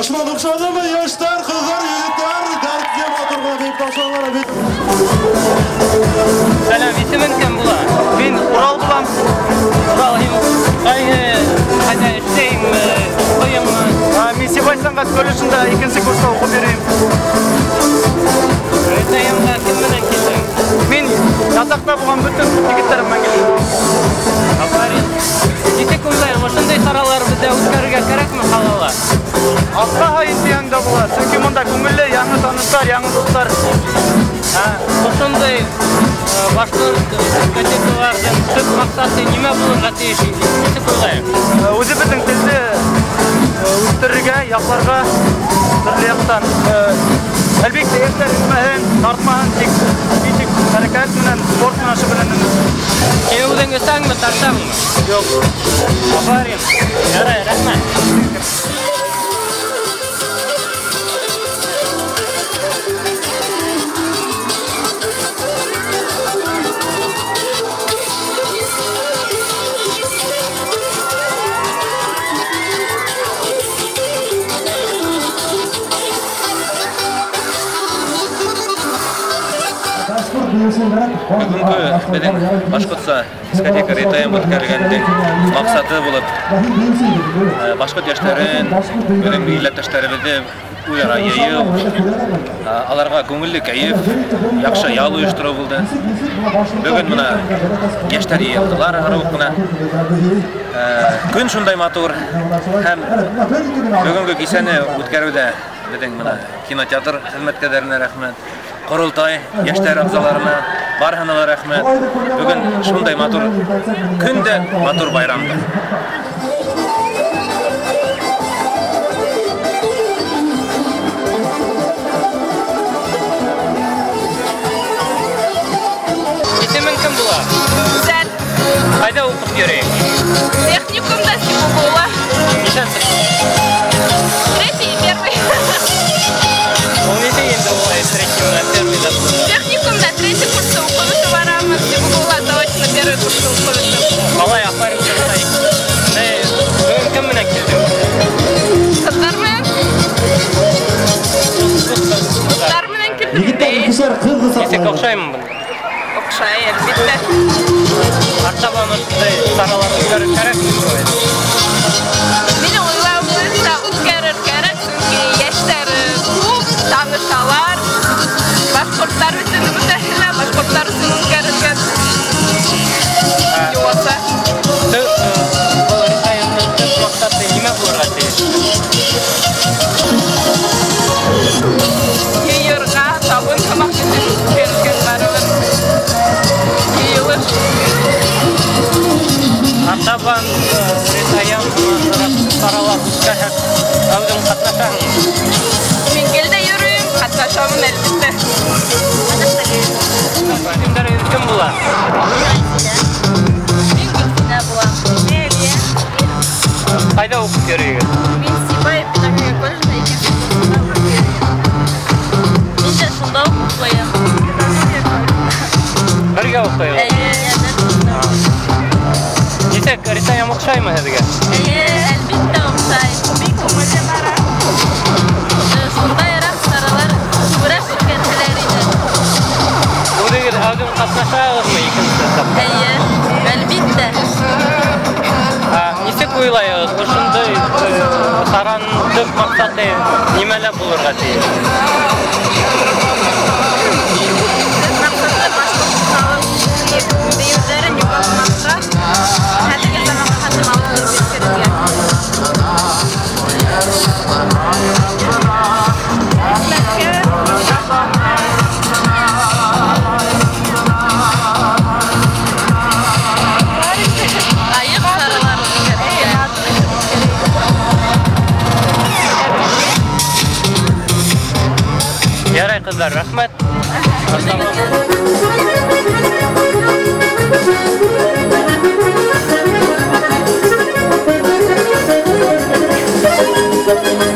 Шунан оҡшанымы, йәштәр, ҡыҙҙар, егеттәр, дәртле матур ғына бейеп ташланалар бит. Сәләм, исемең кем була? Мин Урал булам. Урал, һин ҡайҙа эшләйһеңме, уҡыйһыңмы? Мин Сибай сәнғәт колледжында икенсе курста уҡып йөрөйөм. Ретайымға кем менән килдең? Мин ятаҡта булған бөтөн егеттәрем менән килдем. Афарин. Нисек уйлайһың, ошондай саралар беҙҙә үткәрергә кәрәкме ҡалала? Аҙна һайын тиһәң дә була, сөнки бында күңелле, яңы таныштар, яңы дуҫтар. Ошондай башҡорт дискотекаларҙың төп маҡсаты нимә булырға тейеш, нисек уйлайһың? Үҙебеҙҙең телде үҫтерергә, яҡларға төрлө яҡтан. Әлбиттә, йәштәр эсмәһен, тартмаһын, тик физик хәрәкәт менән, спорт менән шөғөлләнһен. Һин үҙең эсәңме, тартаңмы? Юҡ. Афарин. Ярай, рәхмәт. Бөгөнгө беҙҙең башҡортса дискотека Ретайым үткәрелгәндең маҡсаты булып башҡорт йәштәрен, беҙҙең милләттәштәребеҙҙе үҙ-ара йыйыу, аларға күңелле кәйеф, яҡшы ял ойоштороу булды. Бөгөн бына йәштәр йыйылдылар һарыуыҡ ҡына. Көн шундай матур һәм бөгөнгө кисәне үткәреүҙә беҙҙең бына кинотеатр хеҙмәткәрҙәренә рәхмәт. Ҡоролтай йәштәр ағзаларына барыһына ла рәхмәт. Бөгөн шундай матур көн дә, матур байрам да. Исемең кем була? Гүзәл. Ҡайҙа уҡып йөрөйһөң? Техникумда СибУГУла. Нисәнсе? Третий и первый. Ул нисек инде улай третий менән первый да булды? Техникумда третий курста уҡып бөтөп барамын, СибУГУла заочно первый курста уҡып бөтөп. Ҡалай, афарин ҡыҙҙай. Бөгөн кем менән килдең? Ҡыҙҙар менән. Дуҫтар менән килдем. Егеттәр, икешәр ҡыҙ ҙа Нисек саҡлайҙар. оҡшаймы бында? Оҡшай, әлбиттә. Артабан ошондай саралар үткәрер кәрәкме? Минең уйлауым буйынса үткәрер кәрәк, сөнки йәштәр күп, танышалар. Башҡорттар өсөн бөтәһе лә башҡорттар өсөн үткәрелгән. Юғаса. Был Ретайымдың төп маҡсаты нимә булырға тейеш? Йыйырға, табын һымаҡ өсөн үткәрелгән барыбер. Йыйылыш. Артабан Ретайым саралар үткәрһәк, әүҙем ҡатнашаһыңмы? Мин гел дә йөрөйөм, ҡатнашамын әлбиттә. Исемдәрегеҙ кем була? Мин Гөлсинә булам. Әлиә. Ҡайҙа уҡып йөрөйһөгөҙ? Мин Сибай педагогия колледжында икенсе курста уҡып йөрөйөм. Мин дә шунда уҡ уҡыйым. Бергә уҡыйһығыҙ? Эйе, бер курста уҡыйым. Нисек, Ретайым оҡшаймы һеҙгә? Эйе, әлбиттә оҡшай. Бик күңелле бара. Шундайыраҡ саралар күберәк үткәрһәләр ине. Үҙегеҙ әүҙем ҡатнашаһығыҙмы икенсе тапҡыр? Эйе, әлбиттә. Нисек уйлайһығыҙ, ошондай сараның төп маҡсаты нимәлә булырға тейеш? Төп маҡсаты башҡорт халыҡ бейеүҙәрен юғалтмаҫҡа, хәҙерге заманға хәтлем алып килеп еткерергә. Айыҡ саралар үткәрергә. Ярай, ҡыҙҙар, рәхмәт. Thank you.